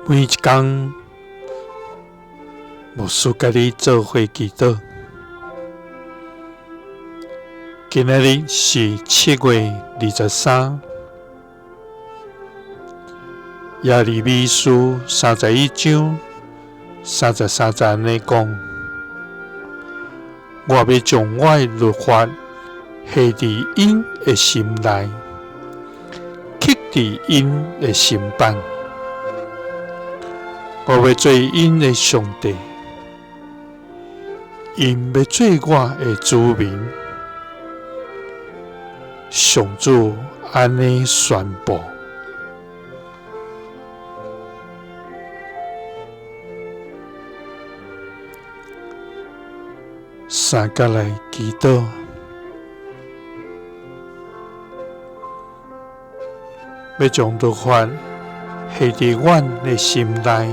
每一工，牧师佮你做伙祈祷。今仔日是7月23，耶利米书31章33节按呢讲：我欲将我的律法下佇𪜶的心内，刻佇𪜶的心版。我欲做𪜶的上帝，𪜶欲做我的子民。上主按呢宣布。三角来祈祷，欲将律法下佇阮的心内，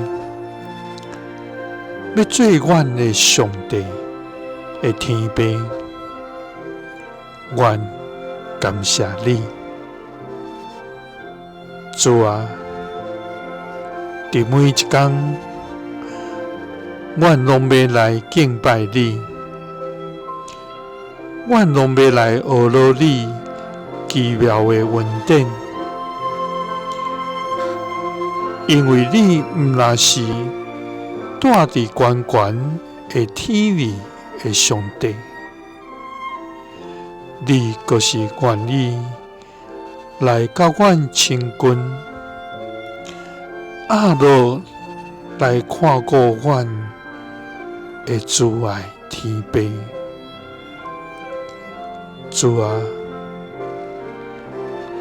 欲做阮的上帝的天父，阮感谢你，主啊！佇每一工，阮攏欲來敬拜你，阮攏欲來學落你奇妙的恩典，因為你毋若是住佇懸懸的天裡的上帝，你閣是願意來佮阮親近，壓落來看顧阮的慈愛天父。主啊，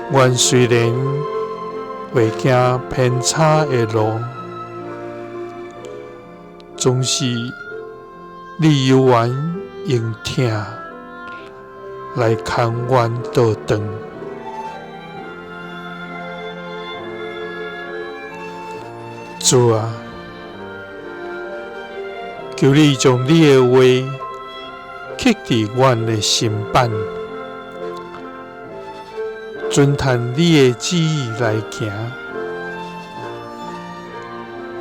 阮雖然會行偏差的路，總是你猶原用疼來牽阮倒轉。主啊，求你將你的話刻佇阮的心版，遵趁你的旨意來行。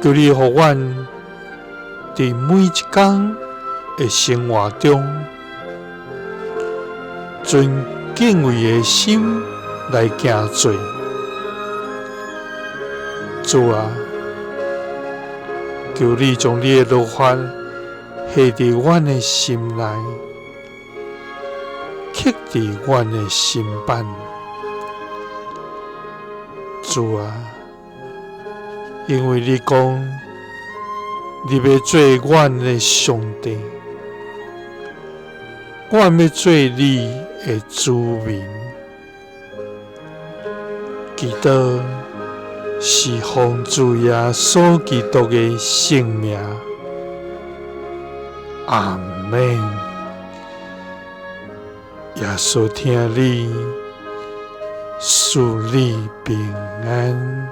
求你予阮佇每一工的生活中，存敬畏的心來行做。主啊，求你將你的律法下佇阮的心內，刻佇阮的心版。主啊，因為你講，你欲做阮的上帝，阮欲做你的子民。祈禱是奉主耶穌基督的聖名，阿們。耶穌疼你，賜你平安。